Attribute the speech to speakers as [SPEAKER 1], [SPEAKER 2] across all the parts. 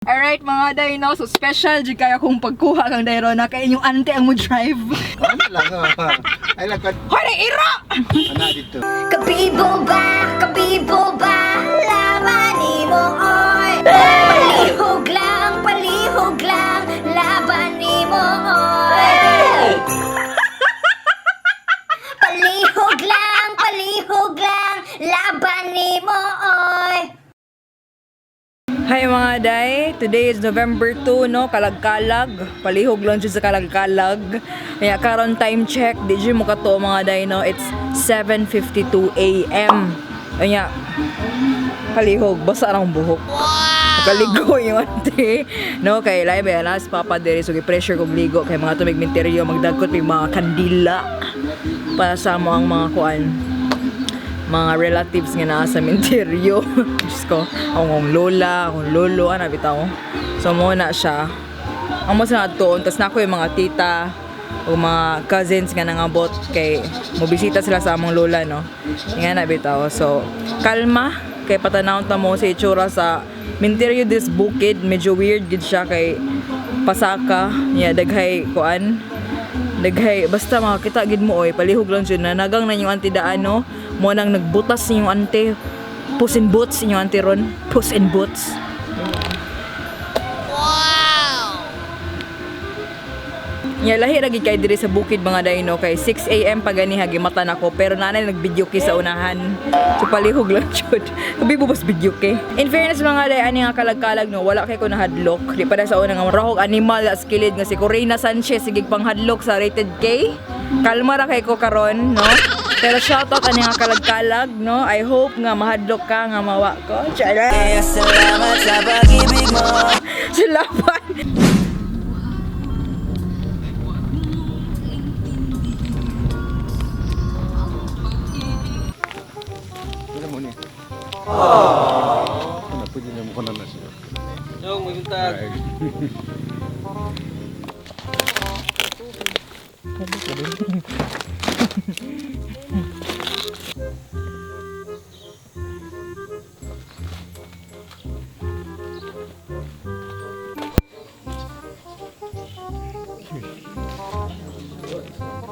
[SPEAKER 1] Alright, mga day, no? So special jud kayo kung pagkuha kang Dairona kay inyong ante ang mo drive.
[SPEAKER 2] Ano lang, ah. Ay lang,
[SPEAKER 1] Hoy, ira!
[SPEAKER 2] Ana dito.
[SPEAKER 3] Kabibo ba? Kabibo ba? Laban nimo oy. Palihog lang, palihog lang, laban nimo oy. Palihog lang, laban nimo oy.
[SPEAKER 1] Hi, mga day, today is November 2, no? Kalagkalag. Palihog lang dyan sa kalagkalag. Kaya karon time check, di dyan mo kato, mga day, no? It's 7:52 a.m. Kaya, palihog, basa ang buhok. Nakaligo yung ante. No, kay lahi ba alas papa diri, so gi-pressure kog ligo kay mga tumig minteryo magdagkot may mga kandila para sa mo ang mga kuan, mga relatives nga naa sa minteryo. Diyos ko, akong lola, akong lolo, ana bitaw. So mo na siya. Ang mo sa tuon, tas nako yung mga tita o mga cousins nga nangabot kay mobisita sila sa among lola, no. Nga na bitaw. So, kalma kay patanawon ta mo sa itsura sa minteryo this bukid, medyo weird gid siya kay pasaka niya, daghay kuan, daghay, basta makakita gid mo oy. Palihog lang jud na nagang na yung auntie daan, no? Mo nang nagbutas yung auntie. Puss in Boots yung auntie ron. Puss in Boots. Nya lahi ra gid kay diri sa bukid, mga dino, kay 6 AM pa gani hagimata nako pero nanay nag-video kay sa unahan. So palihog lang jud. Kabi bubos video kay. In fairness, mga day, ani nga kalagkalag, no, wala kay ko nahadlok. Di pa na sa una nga rahog animal as kilid nga si Corina Sanchez sige panghadlok sa Rated K. Kalma ra kay ko karon, no. Pero shoutout ani nga kalagkalag, no. I hope nga mahadlok ka nga mawa ko. Charot.
[SPEAKER 4] Salamat sa pag-ibig mo.
[SPEAKER 1] Salamat.
[SPEAKER 2] Wala mo ni. Ano, pwede na mo ko na siya.
[SPEAKER 4] Dong, maguntag.
[SPEAKER 2] Ay.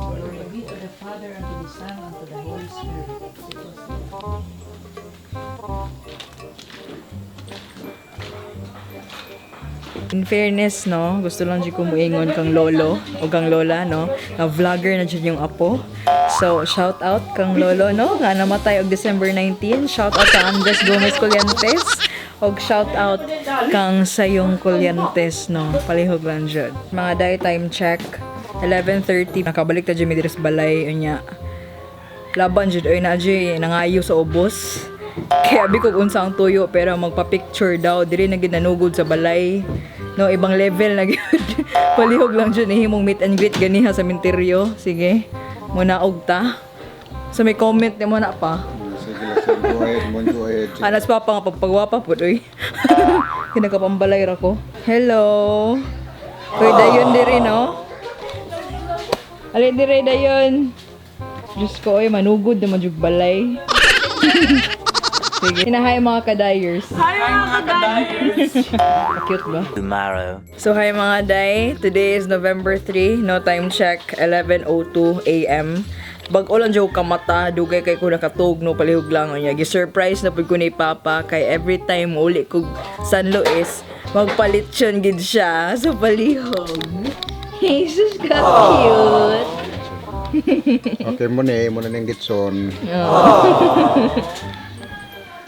[SPEAKER 5] Glory be to the Father, and to the Son, and to the Holy Spirit.
[SPEAKER 1] In fairness, no, gusto lang jud ko muingon kang lolo o kang lola, no, na vlogger na jud yung apo. So, shout out kang lolo, no, nga namatay og December 19. Shout out sa Andres Gomez Collientes. Og shout out kang Sayong Collientes, no. Palihog lang jud. Mga day, time check, 11:30. Nakabalik ta jud mi diri sa balay unya. Laban jud oy na jud nangayo sa ubos. Kaya abi ko unsa ang tuyo pero magpa-picture daw diri na gid nanugod sa balay. No, ibang level na gyud. Palihog lang jud nihimong meet and greet ganiha sa minteryo. Sige. Munaog ta. So may comment nimo na pa.
[SPEAKER 2] Sige lang, sir. Go ahead, mon, go ahead.
[SPEAKER 1] Anas pa nga pagpagwapa pud oy. Kinakapambalay ra ko. Hello. Hoy, dayon diri, no? Ali dire dayon. Diyos ko oy, manugod na jud balay. Sige. Hinahay mga kadayers.
[SPEAKER 4] Hi, mga kadayers!
[SPEAKER 1] Cute ba?
[SPEAKER 4] Tomorrow.
[SPEAKER 1] So hi, mga day, today is November 3, no, time check, 11:02 a.m. Bag-o lang jud kamata, dugay kay ko nakatug, no, palihog lang unya. Gi-surprise na pud ko ni Papa kay every time uli kog San Luis, magpalit yun gid siya. So palihog. Jesus, ka cute.
[SPEAKER 2] Okay mo ni, mo na ning litson.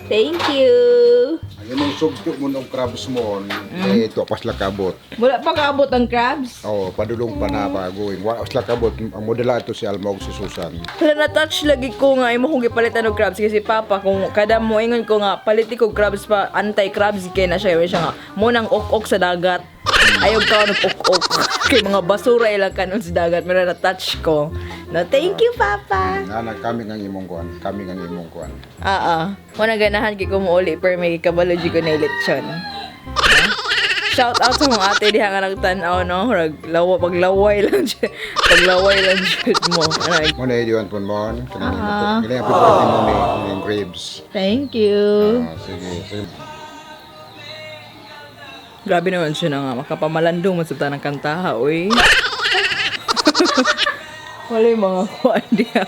[SPEAKER 1] Thank you.
[SPEAKER 2] Ang imong sugto mo ng crabs mo, eh, ito pa sila kabot.
[SPEAKER 1] Wala pa kaabot ang crabs.
[SPEAKER 2] Oo, padulong pa na pa going. Wala sila kabot. Ang modela ito si Alma ug si Susan.
[SPEAKER 1] Wala na-touch lagi ko nga imo kong gipalitan og crabs kasi papa kung kada mo ingon ko nga palit ko crabs pa anti crabs kay na siya, siya nga mo nang ok-ok sa dagat. Ayaw ka og ok-ok kay mga basura ilang kanon sa dagat, pero na-touch ko. No, thank you, Papa.
[SPEAKER 2] Nga na kami ang imong kuan, kami ang imong kuan.
[SPEAKER 1] Ah ah. Mo na ganahan kay ko mouli pero may kabalo jud ko na lechon. Shout out sa mga ate diha nga nagtan-aw, no. Murag lawa paglaway lang jud. Paglaway lang jud mo. Ano,
[SPEAKER 2] Mo na idiwan pun mon, kanang imong kini ang favorite mo ni yung grapes.
[SPEAKER 1] Thank you.
[SPEAKER 2] Ah, sige, sige.
[SPEAKER 1] Grabe naman siya na nga. Makapamalandong man sa ng kantaha, uy. Wala yung mga kuan diha.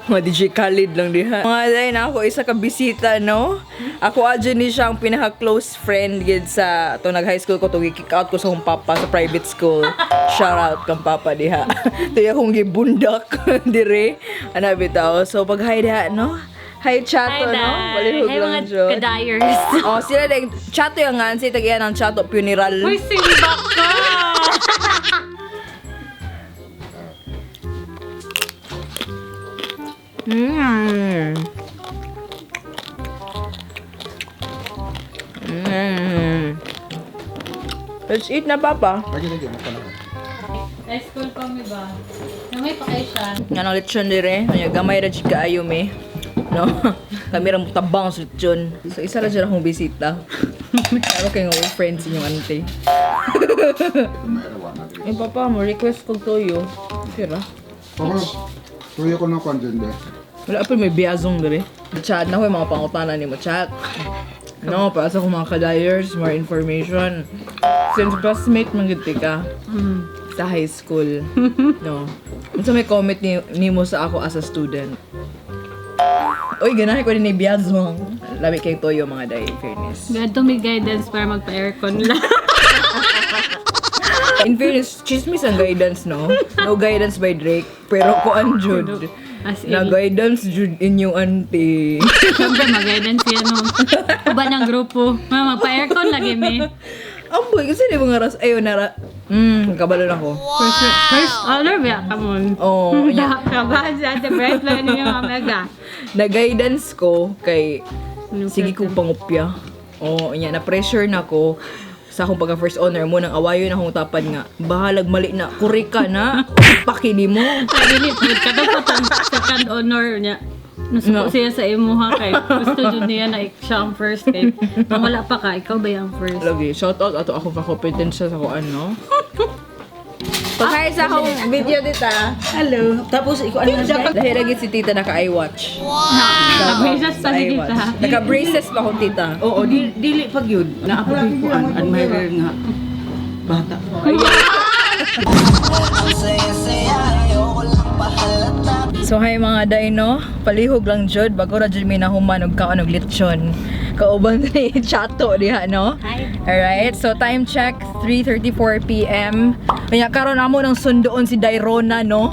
[SPEAKER 1] Mga DJ Khalid lang diha. Mga day na ako isa ka bisita, no? Ako adyo ni siya ang pinaka-close friend gid sa to nag high school ko to kick out ko sa akong papa sa private school. Shout out kang papa diha. Tuya akong gibundak dire. Ana bitaw. So pag hi diha, no? Hi Chato,
[SPEAKER 6] Hi,
[SPEAKER 1] no?
[SPEAKER 6] Day.
[SPEAKER 1] Balihog
[SPEAKER 6] Hi,
[SPEAKER 1] lang
[SPEAKER 6] mga
[SPEAKER 1] jud.
[SPEAKER 6] kadayers.
[SPEAKER 1] Oh, sila din Chato yung nga si tagian ang Chato funeral.
[SPEAKER 6] Uy, simba ka!
[SPEAKER 1] Let's eat na, Papa.
[SPEAKER 2] Lagi lagi mo na.
[SPEAKER 6] High school pa mi ba? Namay pa kayo siya.
[SPEAKER 1] Nga nang lechon dire, kanya gamay ra jud kaayo me. No. Kami ra tabang sa lechon. So isa ra jud akong bisita. Pero kay nga friends inyong ante. Eh papa, mo request kog toyo. Sira.
[SPEAKER 2] Papa, tuyo ko na kwan dyan be.
[SPEAKER 1] Wala pa may biazong dire. Chat na ko yung mga pangutana nimo, chat. No, para sa akong mga kadayers, more information. Since classmate man gid ka sa high school. No. Unsa may comment ni nimo sa ako as a student? Uy, ganahan ko din ni biazong. Labi kay toyo mga day, in fairness.
[SPEAKER 6] Ganito may guidance para magpa-aircon lang.
[SPEAKER 1] In fairness, chismis ang guidance, no? No guidance by Drake, pero kuan jud.
[SPEAKER 6] As in.
[SPEAKER 1] Na guidance jud inyong auntie.
[SPEAKER 6] Siyempre, mag-guidance yan, no? Uban ng grupo. Ma, magpa-aircon lagi, mi.
[SPEAKER 1] Amboy, kasi di ba nga ras... Ayun, nara... Kabalo na ko.
[SPEAKER 6] First honor, ba? Come on.
[SPEAKER 1] Oo, oh,
[SPEAKER 6] Da, kabahan si Ate Bright lang yung mga mega.
[SPEAKER 1] Na-guidance ko kay... Sige ko pangupya. Oo, oh, na pressure na ko sa akong pagka first honor mo nang awayo na akong tapad nga bahalag mali na kuri ka na pakini mo.
[SPEAKER 6] Ay, dili, katong second honor niya. Nasuko
[SPEAKER 1] No.
[SPEAKER 6] siya sa imuha kay gusto jud niya na siya ang first kay kung wala pa ka ikaw ba yung first?
[SPEAKER 1] Lagi, shout out ato ako ka-competence sa kuan, no? Pag sa akong video dita.
[SPEAKER 5] Hello. Tapos ikaw ano na
[SPEAKER 1] Dahil lagi si tita naka iWatch.
[SPEAKER 6] Naka-braces pa si
[SPEAKER 1] iWatch.
[SPEAKER 6] tita.
[SPEAKER 1] Naka-braces pa akong tita.
[SPEAKER 5] Oo, di, dili pag yun. Naapoy ko an admirer nga bata.
[SPEAKER 1] So hi mga dino, palihog lang jud bago ra jud mi nahuman og kaon og lechon. Kauban ni Chato diha no.
[SPEAKER 6] Hi.
[SPEAKER 1] Alright, so time check 3:34 PM. Kanya karon amo nang sundoon si Dairona no.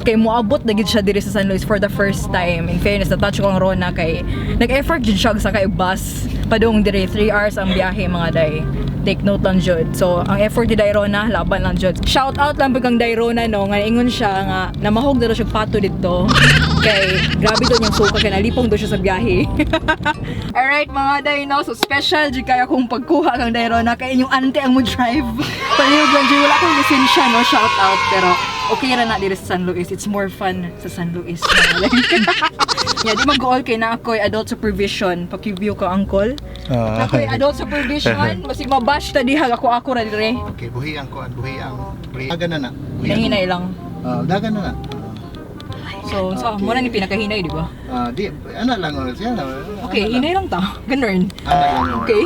[SPEAKER 1] Kay moabot na gid siya diri sa San Luis for the first time. In fairness, na-touch ko ang Rona kay nag-effort jud siya og sakay og bus padung diri 3 hours ang biyahe mga day. Take note lang jud. So, ang effort ni Dairona, laban lang jud. Shout out lang pag kang Dairona no, nga ingon siya nga namahog na daw siya pato dito. Kay grabe to niyang suka kay nalipong daw siya sa biyahe. Alright mga dino, so special jud kayo kung pagkuha kang Dairona kay inyong ante ang mo drive. Palihog lang jud, wala akong lisensya no, shout out pero okay ra na diri sa San Luis. It's more fun sa San Luis. Yeah, di mag-all kay na ako'y adult supervision. Paki-view ka, uncle. Ako'y adult supervision. Basig mabash ta diha ako ako ra dire.
[SPEAKER 2] Okay, buhi ang kuan, buhi ang. Dagan na na. Buhi ang-
[SPEAKER 1] Hinay lang.
[SPEAKER 2] Ah, dagan na na.
[SPEAKER 1] So, muna ni pinakahinay, di ba?
[SPEAKER 2] Ah, di ana lang oh, siya na.
[SPEAKER 1] Okay, hinay lang ta. Ganun.
[SPEAKER 2] Ana lang. oh.
[SPEAKER 1] Okay?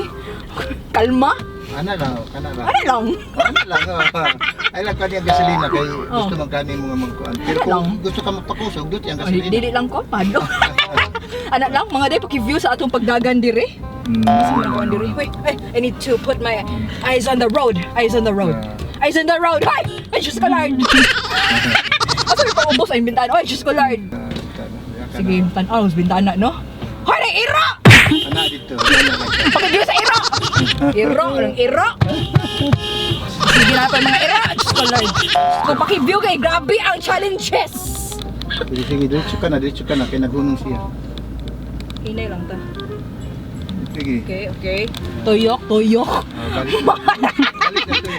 [SPEAKER 1] Kalma.
[SPEAKER 2] Ana lang, oh, ana lang.
[SPEAKER 1] Ano lang?
[SPEAKER 2] Ana lang. Oh. Ay lang kani ang gasolina kay gusto man kani mo nga magkuan. Pero
[SPEAKER 1] Ana lang.
[SPEAKER 2] kung gusto ka magpakusog, dito ang
[SPEAKER 1] Ay,
[SPEAKER 2] gasolina.
[SPEAKER 1] Dili lang ko, pado. Anak lang, mga day, paki-view sa atong pagdagan dire. Kasi wala ko ang dire. Wait, ay, I need to put my eyes on the road. Eyes on the road. Eyes on the road. Ay! Ay, Diyos ko, Lord! Asa may paubos ay bintana. Ay, Diyos ko, Lord! Sige, tanaw, sa bintana, no? Hoy, na iro!
[SPEAKER 2] Ana dito. Ana lang.
[SPEAKER 1] Paki-view sa iro! Iro, anong iro? Sige na pa yung mga iro! Diyos ko, Lord! Kung paki-view kay grabe ang challenges!
[SPEAKER 2] Sige, sige, diretso ka na, diretso ka na kay naghunong siya.
[SPEAKER 1] Hinay lang ta.
[SPEAKER 2] Sige.
[SPEAKER 1] Okay. Tuyok, tuyok.
[SPEAKER 2] Ah, balik. Balik na to.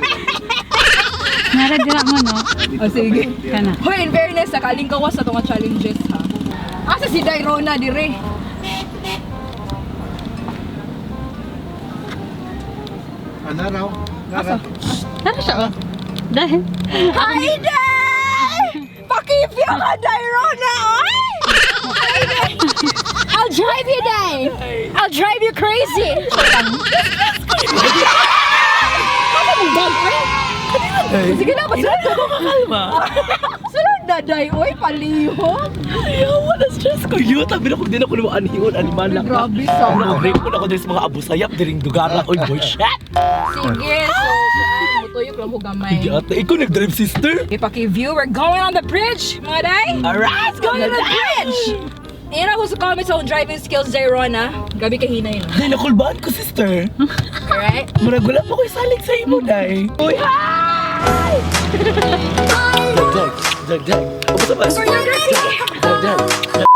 [SPEAKER 6] Naradira mo no?
[SPEAKER 2] Dito
[SPEAKER 1] Oh,
[SPEAKER 2] ka
[SPEAKER 1] sige.
[SPEAKER 2] pa.
[SPEAKER 6] Kana.
[SPEAKER 1] Hoy, in fairness, nakaling kawas sa itong challenges, ha? Asa si Dairona, dire?
[SPEAKER 2] Ana raw. Ana raw.
[SPEAKER 6] Tara siya oh. Dahil
[SPEAKER 1] Hi, Day! Pakipyo ka, Dairona, oy! Hi, Day! I'll drive you, Day! I'll drive you crazy! Palihog, oy. Sige na, basulod
[SPEAKER 7] Ako kakalma.
[SPEAKER 1] Sulod na, day, oy, palihog.
[SPEAKER 7] Ayaw, wala stress ko yun. Sabi na kung di na ko naman anhiyon, animal lang.
[SPEAKER 1] Grabe sa
[SPEAKER 7] Naka-break ko na ako din sa mga abusayap, diring dugara. Oy, boy, shit!
[SPEAKER 1] Sige, so, kuan, mutuyok lang ko gamay.
[SPEAKER 7] Hindi ata, ikaw nag-drive, sister.
[SPEAKER 1] Okay, paki-view, we're going on the bridge, mga day.
[SPEAKER 7] Alright,
[SPEAKER 1] Let's go on the bridge! Ayan ako sa comment sa own driving skills, Jairon, ah. Gabi kahina yun.
[SPEAKER 7] Dahil nakulbaan ko, sister.
[SPEAKER 1] Alright?
[SPEAKER 7] Murag wala pa ko'y salig sa imo, day. Uy, hi! Dag, dag, dag, dag. Ubus ba?
[SPEAKER 1] Choreography!
[SPEAKER 7] Dag, dag.